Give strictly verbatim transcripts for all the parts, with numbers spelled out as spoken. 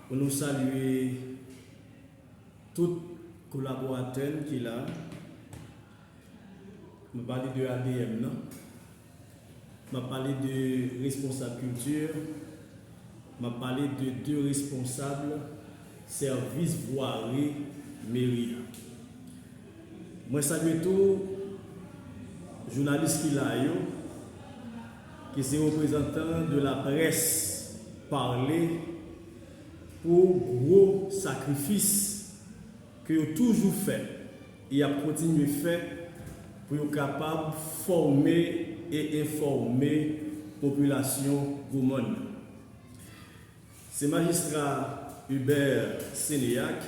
Pou nou salye tout kolaboratè n ki la, m ap pale de A D M nan, m ap pale de responsab kilti, m ap pale de de responsab sèvis vwari meri a. Mwen salye tou jounalis ki la yo, ki se reprezantan de la presse parlée pou gwo sakrifis ke yo toujou fè e y ap kontinye fè pou yo kapab fòme e enfòme popilasyon Gwomòn nan. Se majistra Hubert Sénéac,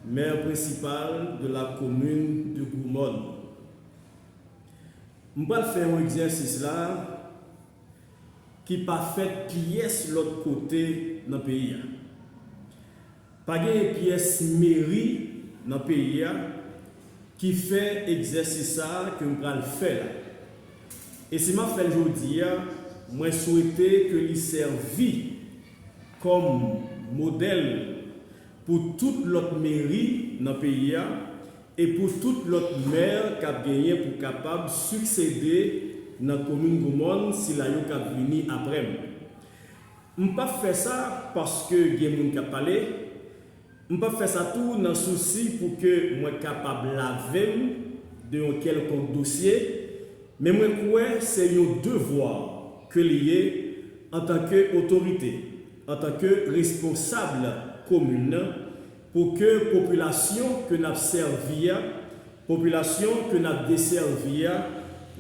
maire principal de la commune de Gwomòn. M pral fè yon egzèsis la ki pa fèt pyès lòt kote nan peyi a. Pa genyen pyès meri nan peyi a ki fè egzèsis sa a ke m pral fè la. E si m ap fè l jodi a, mwen swete ke li sèvi kòm modèl pou tout lòt meri nan peyi a e pou tout lòt mè k ap genyen pou kapab siksede nan komin Gwomòn sila yo k ap vini apre m. M p ap fè sa paske gen moun k ap pale, m p ap fè sa tou nan sousi pou ke mwen kapab lave m de yon kèlkonk dosye, men mwen kwè se yon devwa ke li ye antanke otorite, antanke responsab komin nan, pou ke popilasyon ke n ap sèvi a, popilasyon ke n ap desèvi a,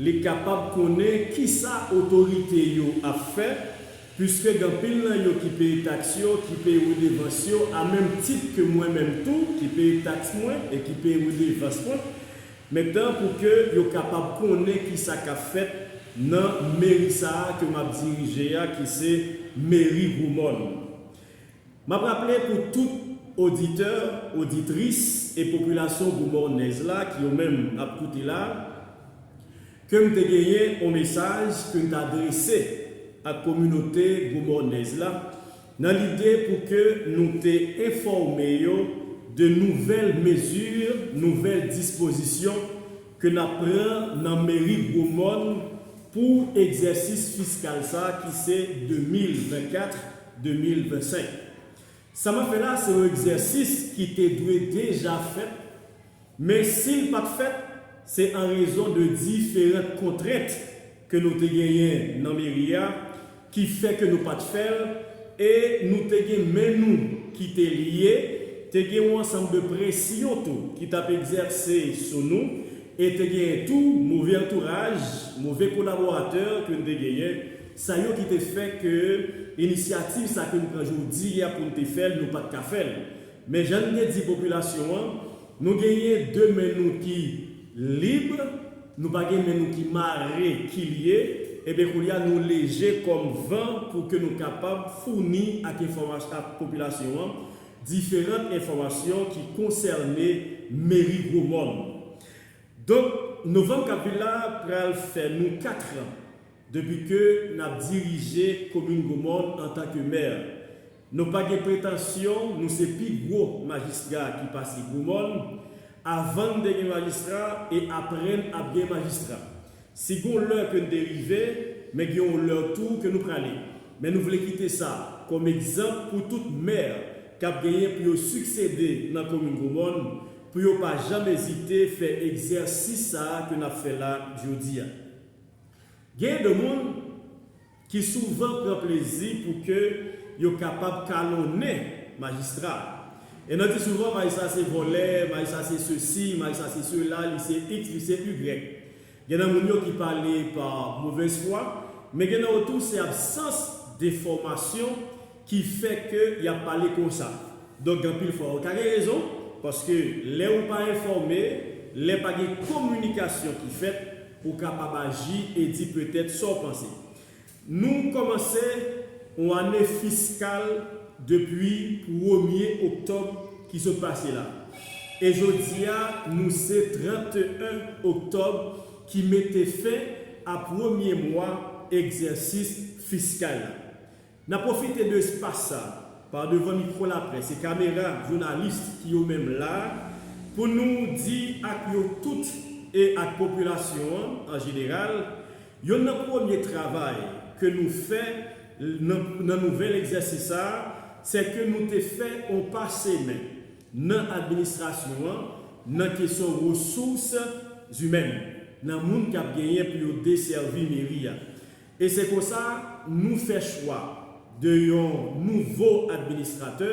li kapab konnen kisa otorite yo ap fè, piske gen anpil nan yo ki peye taks yo, ki peye redevans yo, a menm tit ke mwen menm tou, ki peye taks mwen e ki peye redevans mwen, men tan pou ke yo kapab konnen kisa k ap fèt nan meri sa a ke m ap dirije a, ki se meri Gwomòn. M ap raple pou tout oditè, oditris e popilasyon gwomònèz la ki yo menm ap koute la, ke m te genyen yon mesaj ke m t adrese ak kominote gwomònèz la, nan lide pou ke nou te enfòme yo de nouvèl mezi, nouvèl dispozisyon ke n ap pran nan meri Gwomòn pou egzèsis fiskal sa a ki se de mil vennkat, de mil vennsenk. Sa m ap fè la, se yon egzèsis ki te dwe deja fèt, men si l pa t fèt, se an rezon de diferan kontrent ke nou te genyen nan meri a, ki fè ke nou pa t fè l, e nou te gen men nou ki te lye, te gen yon ansanm de presyon tou ki t ap egzèse sou nou, e te gen tou move antouraj, move kolaboratè ke n te genyen, sa yo ki te fè ke inisyativ sa ke n pran jodi a pou n te fè l, nou pa t ka fè l. Men jan n te di popilasyon an, nou genyen de men nou ki lib, nou pa gen men nou ki mare, ki lye, ebyen kounye a nou leje kòm van pou ke nou kapab founi ak enfòmas-, ak popilasyon an diferan enfòmasyon ki konsène meri Gwomòn. Donk, novanm k ap vin la pral fè nou kat an depi ke n ap dirije komin Gwomòn antanke mè. Nou pa gen pretansyon nou se pi gwo majistra ki pase Gwomòn. Avan n te gen majistra e apre n ap gen majistra. Si gen yon lè ke n te rive, men gen yon lè tou ke nou prale. Men nou vle kite sa kòm egzanp pou tout mè k ap genyen pou yo siksede nan komin Gwomòn, pou yo pa janm ezite fè egzèsis sa a ke n ap fè la jodi a. Gen de moun ki souvan pran plezi pou ke yo kapab kalonnen majistra. E n di souvan, majistra se vòlè, majistra se sesi, majistra se sela, li se iks, li se igrèk. Gen nan moun yo ki pale pa movèz fwa, men gen nan yo tou se absans de fòmasyon ki fè ke y ap pale konsa. Donk, gen anpil fwa, ou ka gen rezon, paske lè ou pa enfòme, lè pa gen kominikasyon ki fèt, ou kapab aji e di petèt sa w panse. Nou kòmanse yon ane fiskal depi premye oktòb ki sot pase la. E jodi a, nou se tranteyen oktòb ki mete fen a premye mwa egzèsis fiskal la. N ap pwofite de espas sa pa devan mikwo laprès e kamera jounalis ki yo menm la, pou nou di ak yo tout e ak popilasyon an an jeneral, yonn nan premye travay ke nou fè nan, nan nouvèl egzèsis sa a, se ke nou te fè on pase men nan administrasyon an, nan kesyon resous imèn, nan moun k ap genyen pou yo desèvi meri a. E se konsa, nou fè chwa de yon nouvo administratè,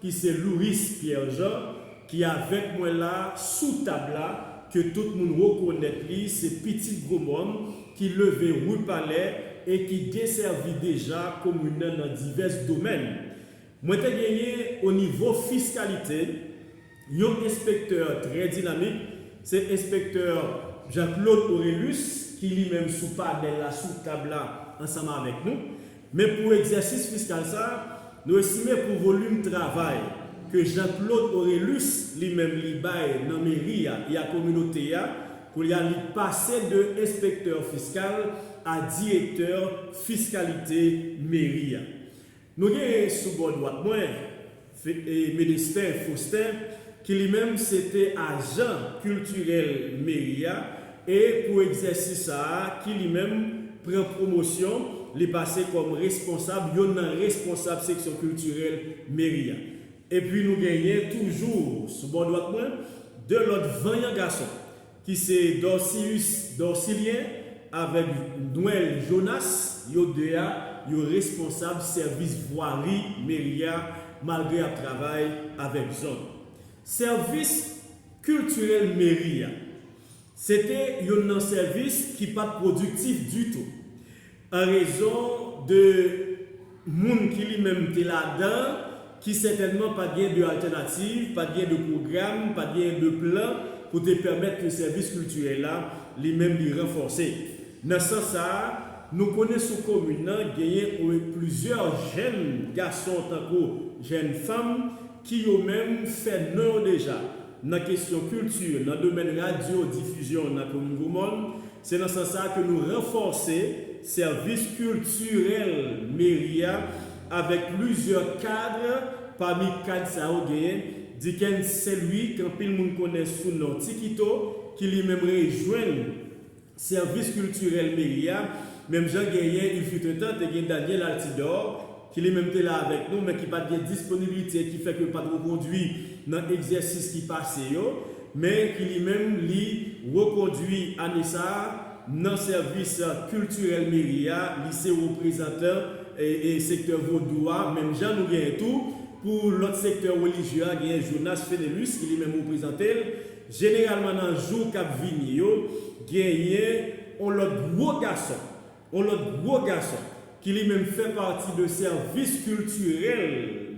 ki se Louris Pierre Jean, ki avèk mwen la, sou tab la, ke tout moun rekonèt li, se pitit Gwomòn, ki leve ri Palè e ki desèvi deja komin nan nan divès domèn. Mwen te genyen o nivo fiskalite, yon enspektè trè dinamik, se enspektè Jean Claude Orelus, ki li menm sou panèl la, sou tab la, ansanm avèk nou. Men pou egzèsis fiskal sa, nou estime pou volim travay ke Jean Claude Orelus li menm li bay nan meri a e a kominote a, kounye a li pase de enspektè fiskal a direktè fiskalite meri a. Nou gen sou bò dwat mwen, Fe- e Medesten Faustin, ki li menm se te ajan kiltirèl meri a, e pou egzèsis sa a, ki li menm pran pwomosyon, li pase kòm responsab, yonn nan responsab seksyon kiltirèl meri a. Epi nou genyen toujou sou bò dwat mwen, de lòt vanyan gason, ki se Dorcius Dorcilien avèk Noël Jonas, yo de a, yo responsab sèvis vwari meri a, malgre y ap travay avèk zòn. Sèvis kiltirèl meri a, se te yonn nan sèvis ki pa t pwodiktif ditou, an rezon de moun ki li menm te ladan, ki sètènman pa t gen de altènativ, pa t gen de pwogram, pa t gen de plan pou te pèmèt ke sèvis kiltirèl la, li menm, li ranfòse. Nan sans sa a, nou konnen sou komin nan genyen plizyè jèn gason tankou jèn fanm ki yo menm fè non yo deja nan kesyon kilti, nan domèn radyo difizyon nan komin Gwomòn. Se nan sans sa a ke nou ranfòse sèvis kiltirèl meri a avèk plizyè kad. Pami kad sa yo genyen Dickens Saint Louis, ke anpil moun konnen sou non Tikito, ki li menm rejwenn sèvis kiltirèl meri a. Menm jan genyen, il fut un temps, te gen Daniel Altidor, ki li menm te la avèk nou, men ki pa t gen disponibilite, ki fè ke l pa t rekondwi nan egzèsis ki pase yo, men ki li menm, li rekondwi ane sa a nan sèvis kiltirèl meri a, li se reprezantan e, e sektè vodou a, menm jan nou genyen tou, pou lòt sektè relijye a, genyen Jonas Fenelus, ki li menm reprezante l. Jeneralman, nan jou k ap vini yo, genyen on lòt gwo gason, on lòt gwo gason, ki li menm fè pati de sèvis kiltirèl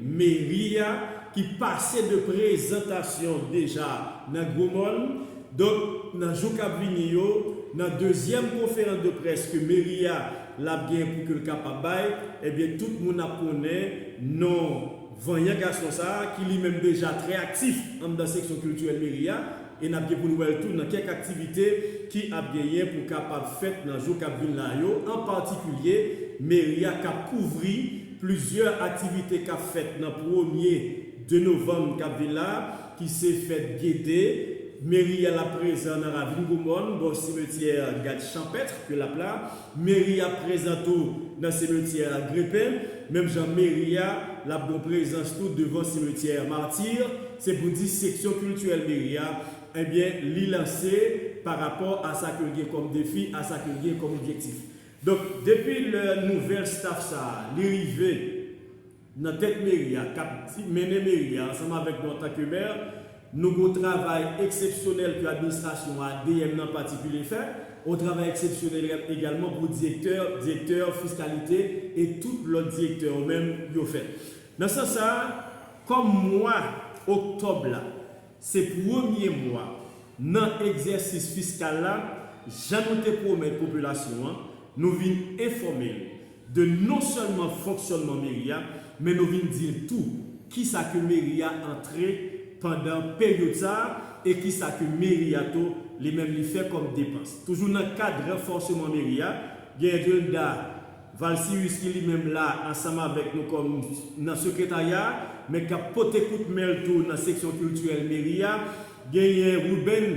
meri a, ki pase de prezantasyon deja nan Gwomòn. Donk, nan jou k ap vini yo, nan dezyèm konferans de près ke meri a l ap gen pou ke l kapab bay, ebyen, tout moun ap konnen non vanyan gason sa a, ki li menm deja trè aktif anndan seksyon kiltirèl meri a, e n ap gen pou n wè l tou nan kèk aktivite ki ap genyen pou kapab fèt nan jou k ap vin la yo, an patikilye, meri a k ap kouvri plizyè aktivite k ap fèt nan premye de novanm k ap vin la, ki se fèt gete, meri a l ap prezan nan ravin Gwomòn, bò simetyè Gad Chanpèt ke l ap la. Meri a prezan tou nan simetyè Grepen. Menm jan meri a, l ap gon prezans tou devan simetyè Martir. Se pou di seksyon kiltirèl meri a, ebyen, li lanse pa rapò a sa ke l gen kòm defi, a sa ke l gen kòm objektif. Donk, depi lè nouvèl staff sa a, li rive nan tèt meri a, k ap di- mennen meri a ansanm avèk nou antanke mè, nou gon travay eksepsyonèl ke administrasyon A D M nan patikilye fè, on travay eksepsyonèl egalman pou direktè, direktè fiskalite e tout lòt direktè yo menm yo fè. Nan sans sa a, kòm mwa oktòb la, se premye mwa nan egzèsis fiskal la, jan nou te pwomèt popilasyon an, nou vin enfòme l de non sèlman fonksyònman meri a, men nou vin di l tou kisa ke meri a antre pandan peryòd sa a e kisa ke meri a tou li menm li fè kòm depans. Toujou nan kad ranfòseman meri a, gen Drilda Valcyrus ki li menm la ansanm avèk nou kòm nan sekretarya, men k ap pote kout men l tou nan seksyon kiltirèl meri a. Genyen Ruben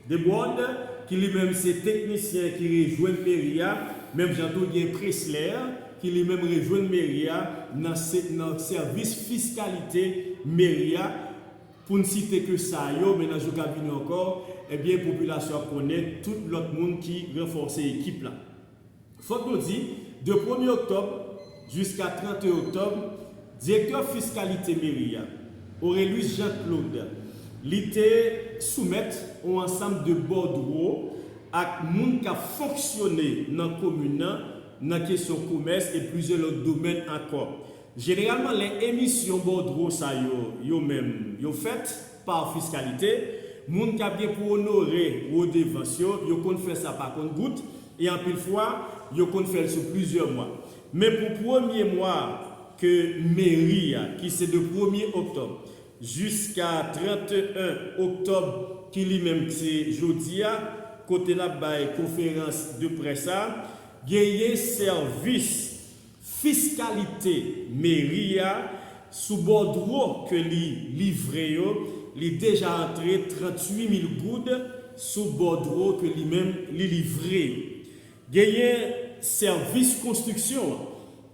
Desbordes ki li menm se teknisyen ki rejwenn meri a. Menm jan tou gen Presler ki li menm rejwenn meri a nan, se, nan sèvis fiskalite meri a. Pou n site ke sa yo, men nan jou k ap vini ankò, ebyen, popilasyon ap konnen tout lòt moun ki ranfòse ekip la. Fòk nou di, de premye oktòb jiska trannteyen oktòb, direktè fiskalite meri a, Orelus Jean Claude, li te soumèt yon ansanm de bòdwo ak moun k ap fonksyone nan komin nan, nan kesyon komès e plizyè lòt domèn ankò. Jeneralman, lè emisyon bòdwo sa yo, yo menm, yo fèt pa fiskalite, moun k ap gen pou onore redevans yo, yo konn fè sa pa kont gout, e anpil fwa, yo konn fè l sou plizyè mwa. Men pou premye mwa ke meri a, ki se de premye oktòb jiska trannteyen oktòb, ki li menm se jodi a, kote n ap bay konferans de près a, genyen sèvis fiskalite meri a sou bòdwo ke li livre yo, li deja antre tranntuit mil goud sou bòdwo ke li menm li livre yo. Genyen sèvis konstriksyon an,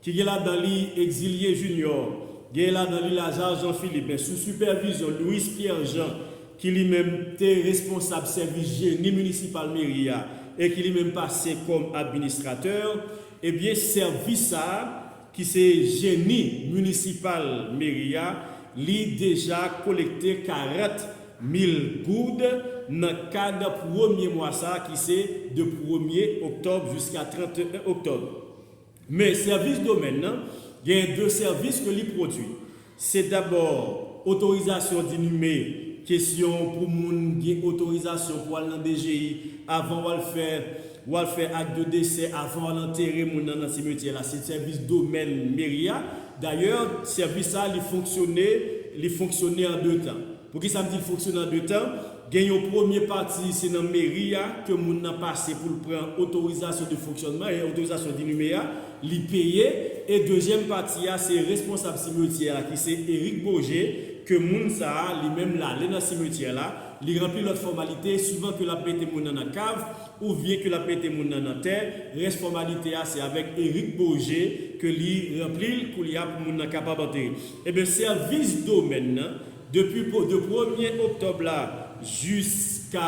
ki gen ladan li Exilier Junior, gen ladan li Lazare Jean Philippe, men sou sipèvizyon Louis Pierre Jean, ki li menm te responsab sèvis jeni minisipal meri a e ki li menm pase kòm administratè, ebyen, sèvis sa a, ki se jeni minisipal meri a, li deja kolekte karant mil goud nan kad premye mwa sa a, ki se de premye oktòb jiska trannteyen oktòb. Men sèvis domèn nan, gen de sèvis ke li pwodui. Se dabò otorizasyon dinime, kesyon pou moun gen otorizasyon pou al nan D G I avan w al fè, w al fè ak de desè, avan w al antere moun nan nan simetyè la. Se sèvis domèn meri a. Dayè, sèvis sa a, li fonksyone, li fonksyone an de tan. Poukisa m di l fonksyone an de tan? Gen yon premye pati, se nan meri a ke moun nan pase pou l pran otorizasyon de fonksyònman e otorizasyon dinime a, li peye. E dezyèm pati a, se responsab simetyè a, ki se Eric Boger, ke moun sa a, li menm, l ale nan simetyè la, li ranpli lòt fòmalite, swivan ke l ap mete moun nan nan kav, oubyen ke l ap mete moun nan nan tè, rès fòmalite a, se avèk Eric Boger ke li ranpli l, koulye a pou moun nan kapab antere. Ebyen, sèvis domèn nan, depi po-, de premye oktòb la jiska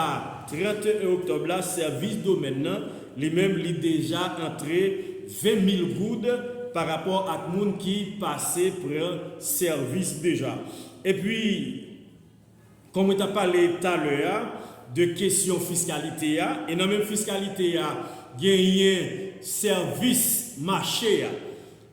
trannteyen oktòb la, sèvis domèn nan, li menm, li deja antre ven mil goud pa rapò ak moun ki pase pran sèvis deja. Epi, kòm mwen t ap pale talè a, de kesyon fiskalite a, e nan menm fiskalite a, genyen sèvis mache a.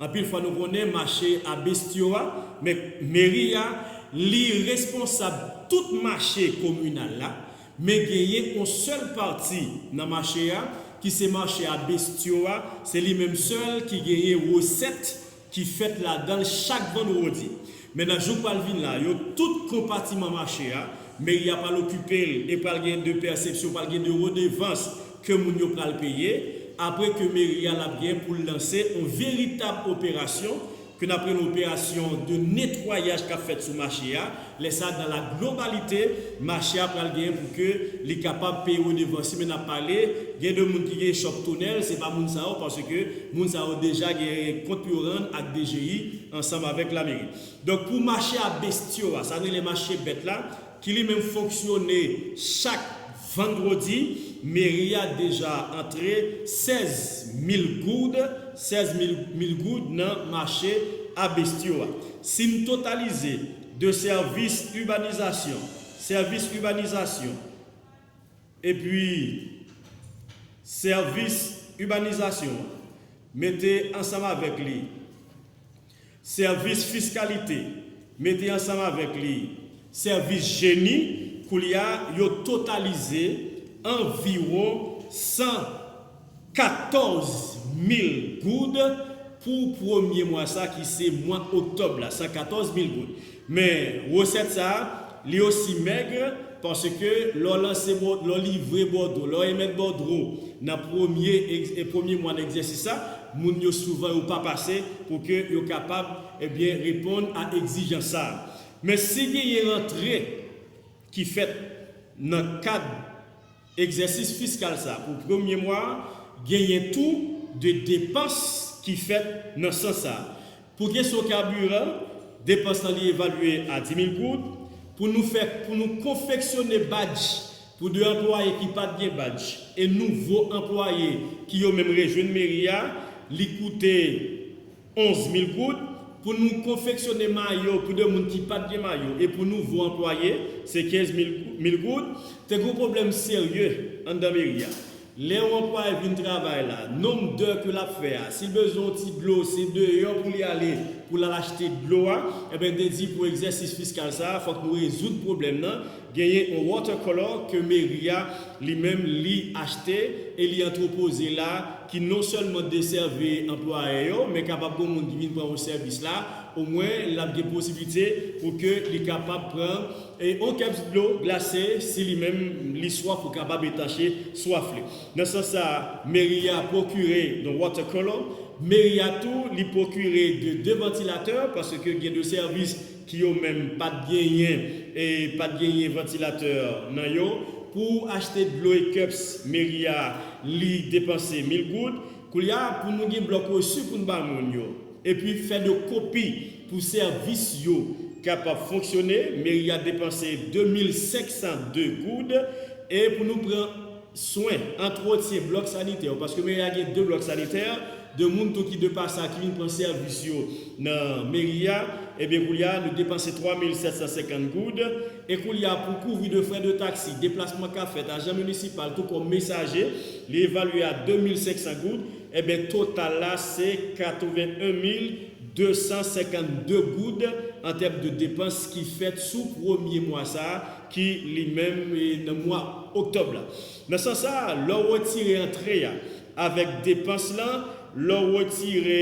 Anpil fwa nou konnen mache a bestyo a, men meri a, li responsab tout mache kominal la, men genyen yon sèl pati nan mache a, ki se mache a bestyo a, se li menm sèl ki genyen resèt ki fèt ladan l chak vandredi. Men nan jou k pral vin la yo, tout konpatiman mache a, meri a pral okipe l e pral gen de pèsepsyon, pral gen de redevans ke moun yo pral peye, apre ke meri a l ap gen pou l lanse yon veritab operasyon ke n ap rele operasyon de netwayaj k ap fèt sou mache a. Lè sa, dans la globalité, mache a pral genyen pou ke li kapab peye redevans. Men n ap pale, gen de moun ki gen chòp tonèl, se pa moun sa yo, paske moun sa yo deja gen kont pou yo rann ak D G I ansanm avèk lameri. Donk, pou mache a bestyo a, sa n rele mache bèt la, ki li menm fonksyone chak vandredi, meri a deja antre sèz mil goud, sèz mil, mil goud nan mache a bestyo a. Si n totalize de sèvis ibanizasyon, sèvis ibanizasyon, epi sèvis ibanizasyon an, mete ansanm avèk li, sèvis fiskalite, mete ansanm avèk li, sèvis jeni, koulye a, yo totalize anviwon san katòz mil goud pou premye mwa sa, ki se mwa oktòb la, san katòz mil goud. Men, resèt sa a, li osi mèg, paske lè w lanse bò-, lè w livre bòdwo, lè w emèt bòdwo nan premye egz-, e premye mwa nan egzèsis sa, moun yo souvan yo pa pase pou ke yo kapab, ebyen, reponn a egzijans sa a. Men si genyen rantre ki fèt nan kad egzèsis fiskal sa a pou premye mwa a, genyen tou de depans ki fèt nan sans sa a. Pou kesyon kabiran, depans lan li evalye a dis mil goud. Pou nou fè, pou nou konfeksyone badj pou de anplwaye ki pa t gen badj e nouvo anplwaye ki yo menm rejwenn meri a, li koute onz mil goud. Pou nou konfeksyone mayo pou de moun ki pa t gen mayo e pou nouvo anplwaye, se kenz mil, mil goud. Te gen yon pwoblèm serye anndan meri a. Lè yon anplwaye vin travay la, nonb dè ke l ap fè a, si l bezwen yon ti dlo, se deyò pou li ale, pou l al achte dlo a, ebyen, te di pou egzèsis fiskal sa a, fòk nou rezoud pwoblèm nan. Genyen yon watercolor ke meri a li menm li achte e li antrepoze la, ki non sèlman desèvi anplwaye yo, men kapab gen moun ki vin pran yon sèvis la, omwen l ap gen posiblite pou ke li kapab pran e yon kèps dlo glase si li menm li swaf ou kapab etanche swaf li. Nan sans sa a, meri a pwokire yon watercolor. Meri a tou, li pwokire de, de vantilatè, paske gen de sèvis ki yo menm pa t genyen, e pa t genyen vantilatè nan yo. Pou achte dlo e kèps, meri a, li depanse mil goud. Koulye a, pou nou gen blòk resi pou n ba moun yo, epi fè de kopi pou sèvis yo kapab fonksyone, meri a depanse de mil senk san de goud. E pou nou pran swen, antretyen blòk sanitè yo, paske meri a gen de blòk sanitè, de moun tou ki de pasaj ki vin pran sèvis yo nan meri a, ebyen, koulye a, nou depanse twa mil sèt san senkant goud. E koulye a, pou kouvri de frè de taksi, deplasman k ap fèt, ajan minisipal, tou kòm mesaje, li evalye a de mil senk san goud. Ebyen, total la, se katreven en mil de san senkant de goud an tèm de depans ki fèt sou premye mwa sa a, ki li menm, e, nan mwa oktòb la. Nan sans sa a, lè w retire antre a avèk depans lan, lè w retire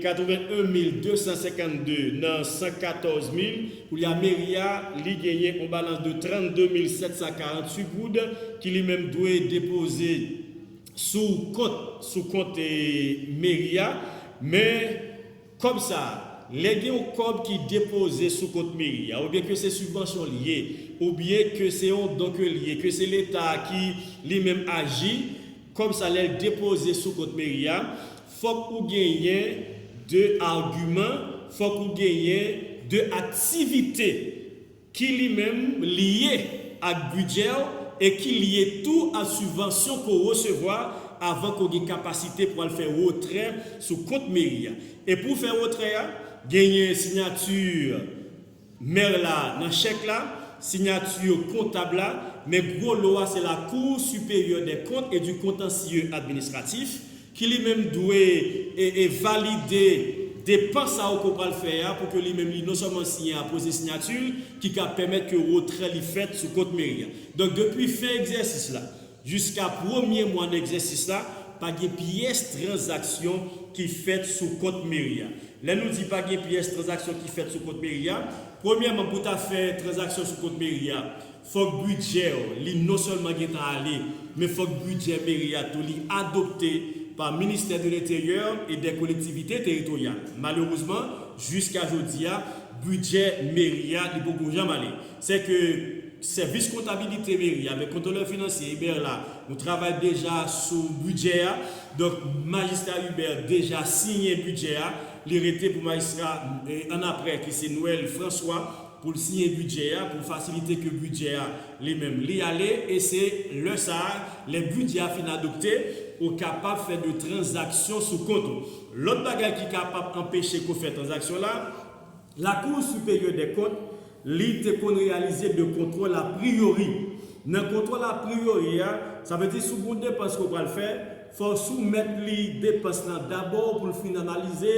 katreven en mil de san senkant de nan san katòz mil, koulye a meri a, li genyen yon balans de trannde mil sèt san karanntuit goud ki li menm dwe depoze sou kont, sou kont, e, meri a. Men kòb sa a, lè gen yon kòb ki depoze sou kont meri a, oubyen ke se sibvansyon l ye, oubyen ke se yon don ke l ye, ke se Leta ki li menm aji, kòb sa, lè l depoze sou kont meri a, fòk ou genyen de agiman, fòk ou genyen de aktivite ki li menm lye ak bidjè w e ki lye tou ak sibvansyon ke w resevwa avan ke w gen kapasite pou al fè retrè sou kont meri a. E pou w fè retrè a, genyen siyati mè la nan chèk la, siyati kontab la, men gwo lo a se la Cour supérieure des comptes et du contentieux administratif ki li menm dwe e, e valide depans sa yo ke w pral fè a, pou ke li menm li non sèlman siyen a, poze siyati l, ki ka pèmèt ke retrè li fèt sou kont meri a. Donk, depi fen egzèsis la jiska premye mwa nan egzèsis la, pa gen pyès tranzaksyon ki fèt sou kont meri a. Lè nou di pa gen pyès tranzaksyon ki fèt sou kont meri a, premyèman, pou w ta fè tranzaksyon sou kont meri a, fòk bidjè w, li non sèlman gentan ale, men fòk bidjè meri a tou li adopte pa Ministère de l'Intérieur et des Collectivités Territoriales. Malerezman, jiska jodi a, bidjè meri a, li poko janm ale. Sèke sèvis kontabilite meri a, avèk kontwolè finansye Hubert la, nou travay deja sou bidjè a. Donk, majistra Hubert deja siyen bidjè a. Li rete pou majistra, e, annapre, ki se Noël François, pou l siyen bidjè a, pou fasilite ke bidjè a li menm li ale, e se lè sa a, lè bidjè a fin adopte, ou kapab fè de tranzaksyon sou kont ou. Lòt bagay ki kapab anpeche ke w fè tranzaksyon la, la Cour supérieure des comptes, li te konn reyalize de kontwòl a priori. Nan kontwòl a priori a, sa vle di si w gen yon depans ke w pral fè, fò w soumèt li depans lan dabò pou l fin analize,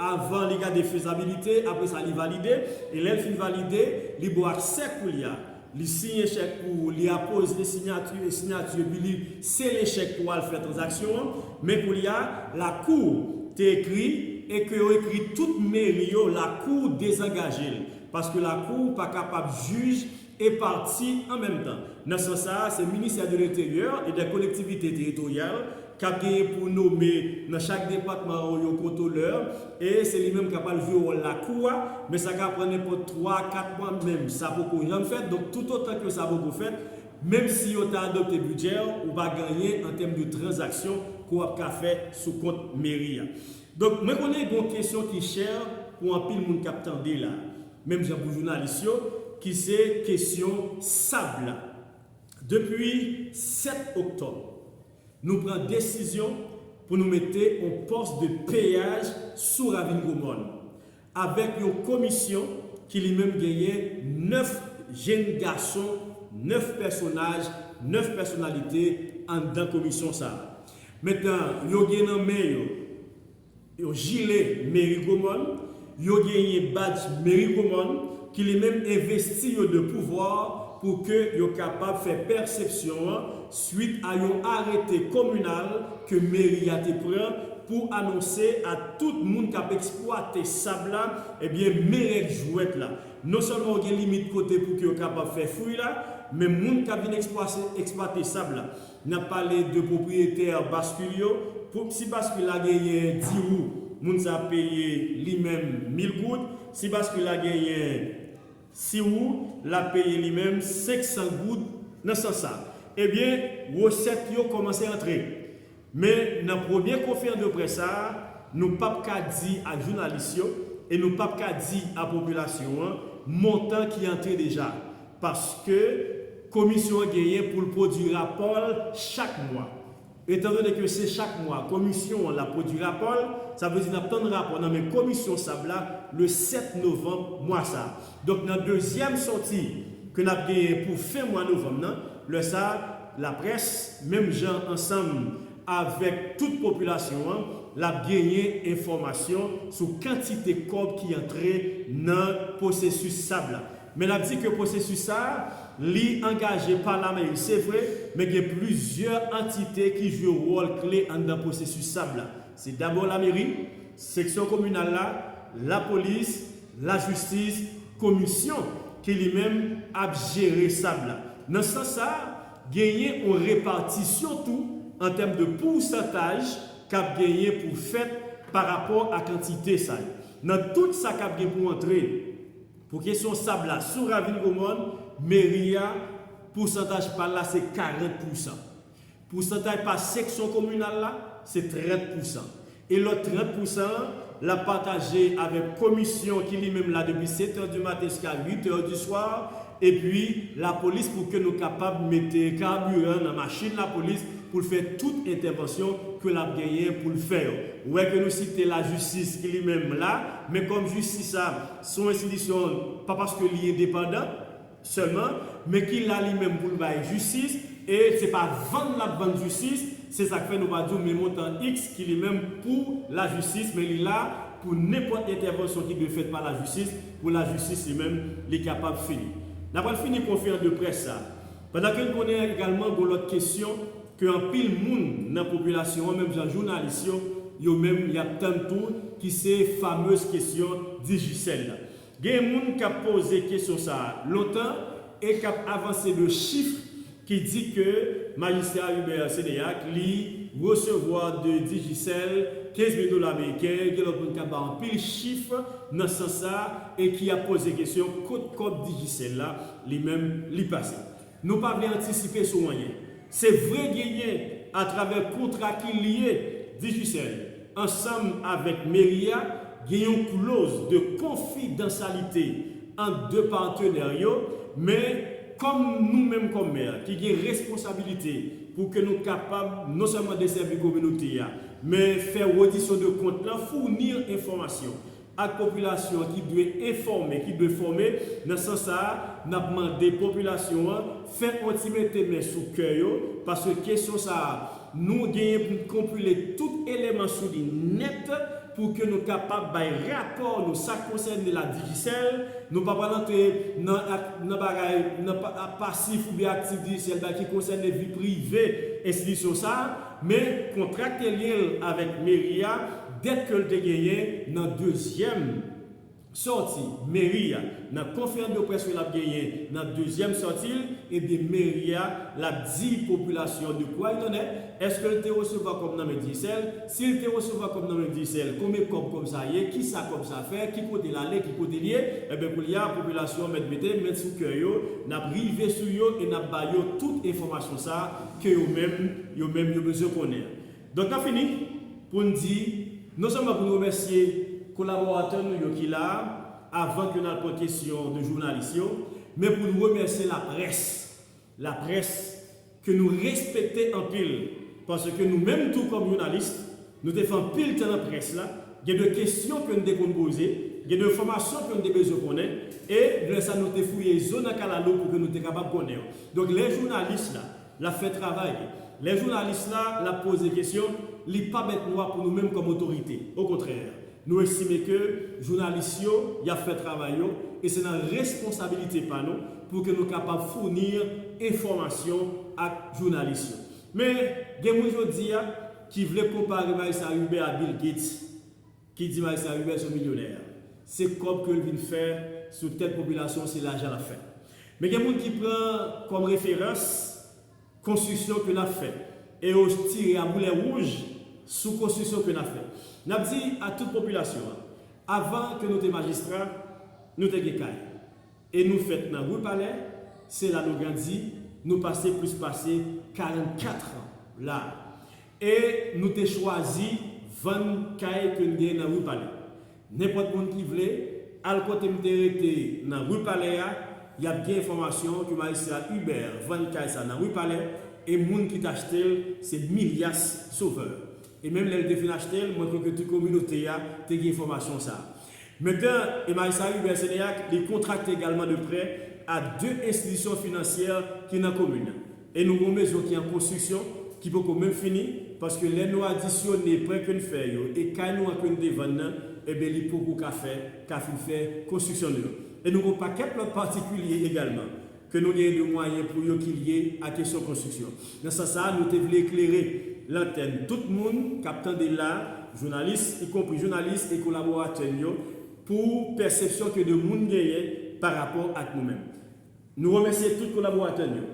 avan li gade fezabilite, apre sa li valide, e lè l fin valide, li ba w aksè koulye a. Li siyen chèk pou ou, li apoze siyati, siyati, epi li sele chèk pou al fè tranzaksyon an. Men koulye a, lakou te ekri, e ke yo ekri tout meri yo, lakou dezangaje l. Paske lakou pa kapab jij e pati an menm tan. Nan sans sa a, se Ministère de l'Intérieur et des Collectivités Territoriales k ap genyen pou nome nan chak depatman yo yon kontwolè, e se li menm k ap al jwe wòl lakou a, men sa ka pran nenpòt twa, kat mwa menm, sa poko janm fèt. Donk, toutotan ke sa poko fèt, menm si yo ta adopte bidjè, ou pa gen anyen an tèm de tranzaksyon ke w ap ka fè sou kont meri a. Donk, mwen konnen gen yon kesyon ki chè pou anpil moun k ap tande la, menm jan pou jounalis yo, ki se kesyon sab la. Depi sèt oktòb, nou pran desizyon pou nou mete yon pòs de peyaj sou Ravin Gwo Mòn, avèk yon komisyon ki li menm genyen nèf jenn gason, nèf pèsonaj, nèf pèsonalite anndan komisyon sa a. Mentnan, yo gen nan men yo yon jile meri Gwo Mòn, yo genyen badj meri Gwo Mòn ki li menm envesti yo de pouvwa pou ke yo kapab fè pèsepsyon an swit a yon arete kominal ke meri a te pran pou anonse a tout moun k ap eksplwate sab la, ebyen, men règ jwèt la. Non sèlman yo gen limit kote pou ke yo kapab fè fouy la, men moun k ap vin eksplwate, eksplwate sab la, n ap pale de pwopriyetè baskil yo. Pou, si baskil la genyen dis wou, moun sa ap peye li menm mil goud. Si baskil la genyen sis wou, l ap peye li menm senk san goud nan sans sa. Ebyen, resèt yo kòmanse antre. Men, nan premye konferans de près sa a, nou p ap ka di ak jounalis yo e nou p ap ka di a popilasyon an montan ki antre deja. Paske komisyon an genyen pou l pwodui rapò l chak mwa. Etandone ke se chak mwa komisyon an l ap pwodui rapò l, sa vle di n ap tann rapò nan men komisyon sab la le sèt novanm mwa sa a. Donk, nan dezyèm sòti ke n ap genyen pou fen mwa novanm nan, lè sa a, laprès, menm jan ansanm avèk tout popilasyon an, l ap genyen enfòmasyon sou kantite kòb ki antre nan pwosesis sab la. Men n ap di ke pwosesis sa a, li angaje pa lameri, se vre, men gen plizyè antite ki jwe wòl kle anndan pwosesis sab la. Se dabò lameri, seksyon kominal la, lapolis, lajistis, komisyon ki li menm ap jere sab la. Nan sans sa a, genyen yon repatisyon tou an tèm de pousantaj k ap genyen pou fèt pa rapò a kantite sa yo. Nan tout sa k ap gen pou antre pou kesyon sab la sou Ravin Gwo Mòn, meri a, pousantaj pa l la se karant pousan. Pousantaj pa seksyon kominal la, se trant pousan. E lòt trant pousan an, l ap pataje avèk komisyon ki li menm la depi sèt è di maten jiska uit è di swa, epi lapolis pou ke nou kapab mete kabiran nan machin lapolis pou l fè tout entèvansyon ke l ap genyen pou l fè yo. Ou wè ke nou site lajistis ki li menm la, men kòm jistis sa, se yon enstitisyon, pa paske li endepandan, sèlman, men ki la li menm pou l bay jistis, e se pa vann l ap vann jistis, se sa k fè nou pa di w men montan iks ki li menm pou lajistis, men li la pou nenpòt entèvansyon ki dwe fèt pa lajistis, pou lajistis li menm, li kapab fini. N ap pral fini konferans de près sa. Pandan ke n konnen egalman gen lòt kesyon ke anpil moun nan popilasyon an, menm jan jounalis yo, yo menm, y ap tann tou, ki se famez kesyon Digicel la. Gen moun k ap poze kesyon sa a lontan e k ap avanse de chif ki di ke majistra Hubert Cédéac, li resevwa de Digicel kenz mil dola ameriken. Gen lòt moun k ap bay anpil chif nan sans sa a e ki ap poze kesyon kot kòb Digicel la, li menm, li pase. Nou pa vle antisipe sou anyen. Se vre genyen, atravè kontra ki lye Digicel ansanm avèk meri a, gen yon kloz de konfidansyalite ant de patenè yo, men kòm nou menm kòm mè ki gen responsabilite pou ke nou kapab non sèlman desèvi kominote a, men fè redisyon de kont lan, founi enfòmasyon ak popilasyon an ki dwe enfòme, ki dwe fòme. Nan sans sa a, n ap mande popilasyon an fè yon ti mete men sou kè yo, paske kesyon sa a, nou genyen pou n konpile tout eleman sou li nèt pou ke nou kapab bay rapò nou, sa k konsène la Digicel. Nou pa pral antre nan ak, nan bagay, nan pa, pasif oubyen aktif Digicel, bagay ki konsène vi prive enstitisyon sa a, men kontra k te lye l avèk meri a, dèt ke l te genyen nan dezyèm sòti meri a, nan konferans de près ke l ap genyen nan dezyèm sòti l, ebyen meri a l ap di popilasyon de kwa il en est, èske l te resevwa kòb nan men Dyesèl, si l te resevwa kòb nan men Dyesèl, konbyen kòb kòb sa ye, kisa kòb sa fè, ki kote l ale, ki kote l ye, ebyen kounye a popilasyon mèt mete men sou kè yo, n ap rive sou yo e n ap ba yo tout enfòmasyon sa ke yo menm, yo menm yo bezwen konnen. Donk n ap fini pou n di, non sèlman pou n remèsye kolaboratè nou yo ki la a, avan ke n al pran kesyon de jounalis yo, men pou n remèsye laprès, laprès ke nou respekte anpil, paske nou menm tou kòm jounalis, nou te fè anpil tan nan près la, gen de kesyon ke nou te konn poze, gen de enfòmasyon ke nou te bezwen konnen, e lè sa nou te fouye zo nan kalalou pou ke nou te kapab konnen yo. Donk lè jounalis la, l ap fè travay li. Lè jounalis la, l ap poze kesyon, li pa bèt nwa pou nou menm kòm otorite. Okontrè, nou estime ke jounalis yo, y ap fè travay yo, e se nan responsabilite pa nou pou ke nou kapab founi enfòmasyon ak jounalis yo. Men, gen moun jodi a ki vle konpare Majistra Hubert a Bill Gates, ki di Majistra Hubert se yon milyonè. Se kòb ke l vin fè sou tèt popilasyon, se lajan l ap fè. Men gen moun ki pran kòm referans konstriksyon ke n ap fè. E yo tire a boulè wouj sou konstriksyon ke n ap fè. N ap di a tout popilasyon an, avan ke nou te majistra, nou te gen kay. E nou fèt nan ri Palè, se la nou grandi, nou pase plis pase karannkat an la. E nou te chwazi vann kay ke n gen nan ri Palè. Nenpòt moun ki vle al kote m te rete nan ri Palè a, y ap gen enfòmasyon ke Majistra Hubert vann kay sa nan ri Palè, e moun ki t achte l, se Milyas Sauveur. E menm lè l te fin achte l, mwen kwè ke tout kominote a te gen enfòmasyon sa a. Mentnan, e Majistra Hubert Sénéac, li kontrakte egalman de prè a de enstitisyon finansyè ki nan komin nan. E nou gen yon mezon ki an konstriksyon, ki poko menm fini, paske lè nou adisyone prè ke n fè yo e kay nou an ke n te vann nan, ebyen li poko ka fè, ka fin fè konstriksyon nou yo. E nou gen yon pakèt lòt patikilye egalman ke nou genyen de mwayen pou yo ki lye a kesyon konstriksyon. Nan sans sa a, nou te vle eklere lantèn tout moun k ap tande la, jounalis, ikonpri jounalis e kolaboratè n yo, pou pèsepsyon ke de moun genyen pa rapò ak nou menm. Nou remèsye tout kolaboratè n yo,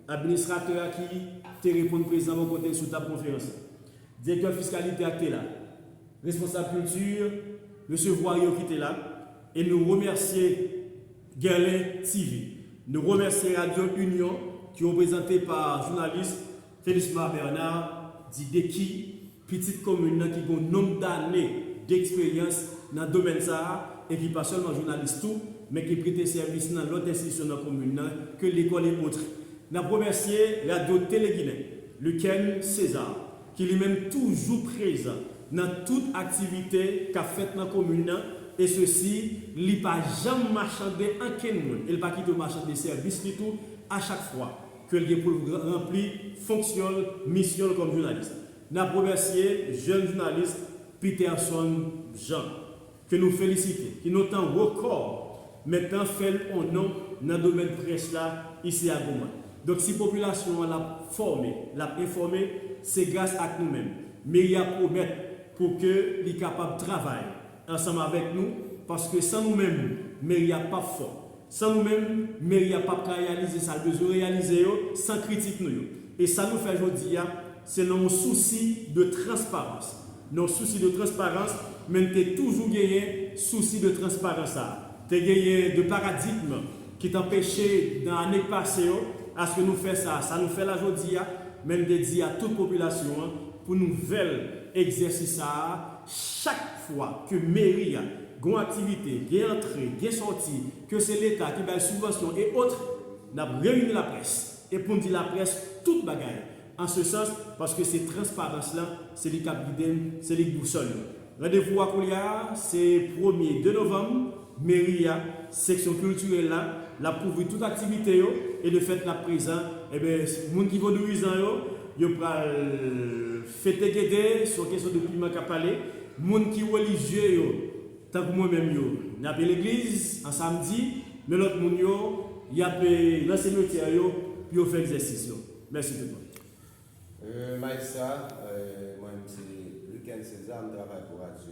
administratè a ki te reponn prezan bò kote n sou tab konferans la, direktè fiskalite a ki te la, responsab kilti, resevwa yo ki te la, e nou remèsye Guerlin T V. Nou remèsye Radyo Inyon ki reprezante pa jounalis Felisma Bernard, di Deki, pitit komin nan ki gen yon nonb dane deksperyans nan domèn sa a, e ki pa sèlman jounalis tou, men ki prete sèvis nan lòt enstitisyon nan komin nan, ke lekòl e otre. N ap remèsye Radyo Tele Ginen, Luckens César, ki li menm toujou prezan nan tout aktivite k ap fèt nan komin nan, e sesi, li pa janm machande ankenn moun, e l pa kite yo machande sèvis li tou, a chak fwa ke l gen pou l ranpli fonksyon l, misyon l kòm jounalis. N ap remèsye jèn jounalis Peterson Jean, ke nou felisite, ki nan tan rekò, mentnan fè l on non nan domèn près la isi a Gomàn. Donk, si popilasyon an l ap fòme, l ap enfòme, se gras ak nou menm. Meri a pwomèt pou ke li kapab travay ansanm avèk nou, paske san nou menm, meri a p ap fò. San nou menm, meri a p ap ka reyalize sa l bezwen reyalize yo san kritik nou yo. E sa nou fè jodi a, se nan yon sousi de transparans. Nan yon sousi de transparans, men n te toujou genyen sousi de transparans sa a. Te genyen de paradigm ki t anpeche nan ane k pase yo, aske nou fè sa, sa nou fè la jodi a, men n te di a tout popilasyon an, pou nouvèl egzèsis sa a, chak fwa ke meri a gen yon aktivite, gen antre, gen sòti, ke se Leta ki bay sibvansyon e otre, n ap reyini laprès. E pou n di laprès tout bagay. An se sans, paske se transparans lan, se li k ap gide n, se li k bousòl nou. Randevou a kounye a, se premye de novanm, meri a, seksyon kiltirèl la, l ap kouvri tout aktivite yo, e de fèt n ap prezan, ebyen, moun ki vodouyizan yo, yo pral fete gede, se yon kesyon de piman k ap pale, moun ki relijye yo, tankou mwen menm yo, n ap e legliz an samdi, men lòt moun yo, y ap e nan simetyè yo pou yo fè egzèsis yo. Mèsi tout moun. Euh, Majistra, euh, mwen menm se Luckens César, m travay pou radyo.